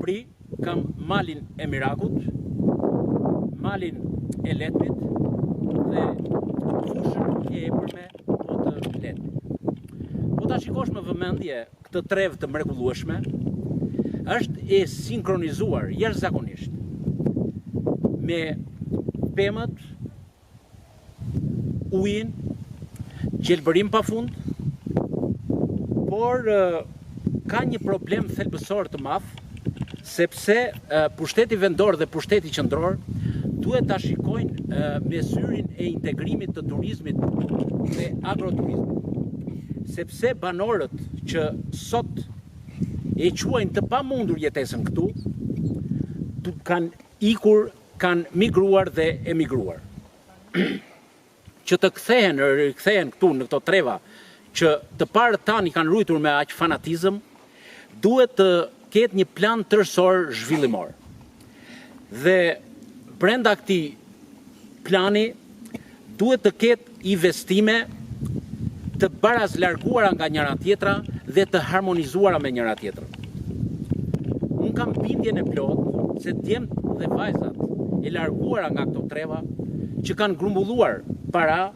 Shqipëri kam malin e Mirakut, malin e Letmit dhe fushën e epërme po të Letmit. Po ta shikosh me vëmendje këtë trevë të mrekullueshme, është e sinkronizuar jashtëzakonisht me pemët, ujin, gjelbërim pa fund, por ka një problem thelbësor të madh, sepse pushteti vendor dhe pushteti qendror duhet ta shikojnë me syrin e integrimit të turizmit dhe agroturizmit. Sepse banorët që sot e quajnë të pamundur jetesën këtu, kanë ikur, kanë migruar dhe emigruar. Që të kthehen, rikthehen këtu në këto treva që të parët tanë i kanë ruajtur me aq fanatizëm, duhet të ketë një plan tërësor zhvillimor. Dhe brenda këtij plani duhet të ketë investime të barazlarguara nga njëra tjetra dhe të harmonizuara me njëra tjetrën. Unë kam bindjen e plotë se djemtë dhe vajzat e larguara nga këto treva që kanë grumbulluar para,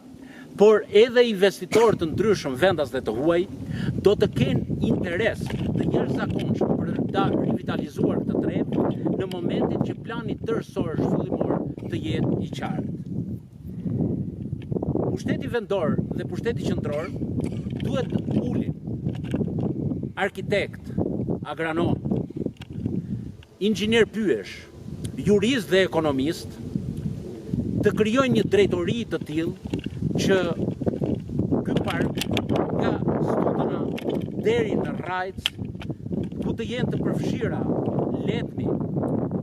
por edhe investitorë të ndryshëm vendas dhe të huaj, do të kenë interes të jashtëzakonshëm për ta rivitalizuar këtë trevë në momentin që plani tërësor zhvillimor të jetë i qartë. Pushteti vendor dhe pushteti qendror duhet të ulin arkitektë, agronomë, inxhinierë pyjesh, juristë dhe ekonomistë, të krijojnë një drejtori të tillë që ky park nga Studëna deri në Rrajcë, ku të jenë të përfshira Letmi,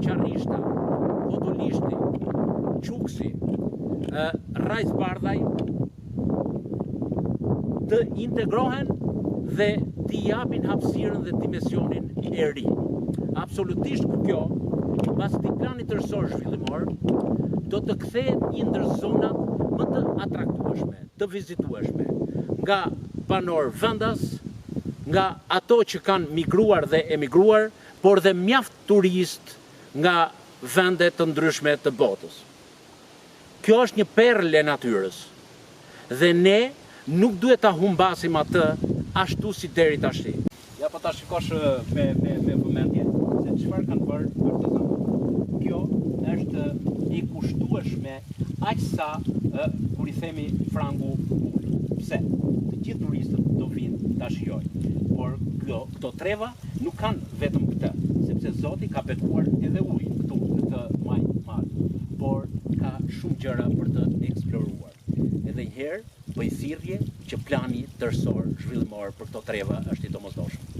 Qarrishta, Hotolishti, Qukësi, Rrajcë Bardhaj, të integrohen dhe t'i japin hapësirën dhe dimensionin e ri. Absolutisht kjo, pas këtij plani tërësor zhvillimor, do të kthehet një ndër zonat më të atraktueshme, të vizitueshme, nga banorë vendas, nga ato që kanë migruar dhe emigruar, por dhe mjaft turistë nga vende të ndryshme të botës. Kjo është një perlë e natyrës dhe ne nuk duhet ta humbasim atë ashtu si deri tashti. Ja po ta shikosh me me me vëmendje se çfarë kanë bërë artizanët. Kjo është e kushtueshme aq sa ë kur i themi frangu pulë. Pse? Të gjithë turistët do vijnë ta shijojnë. Por kjo këto treva nuk kanë vetëm këtë, sepse Zoti ka bekuar edhe ujin këtu në këtë majë mali, por ka shumë gjëra për të eksploruar. Edhe një herë bëj thirrje që plani tërësor zhvillimor për këto treva është i domosdoshëm.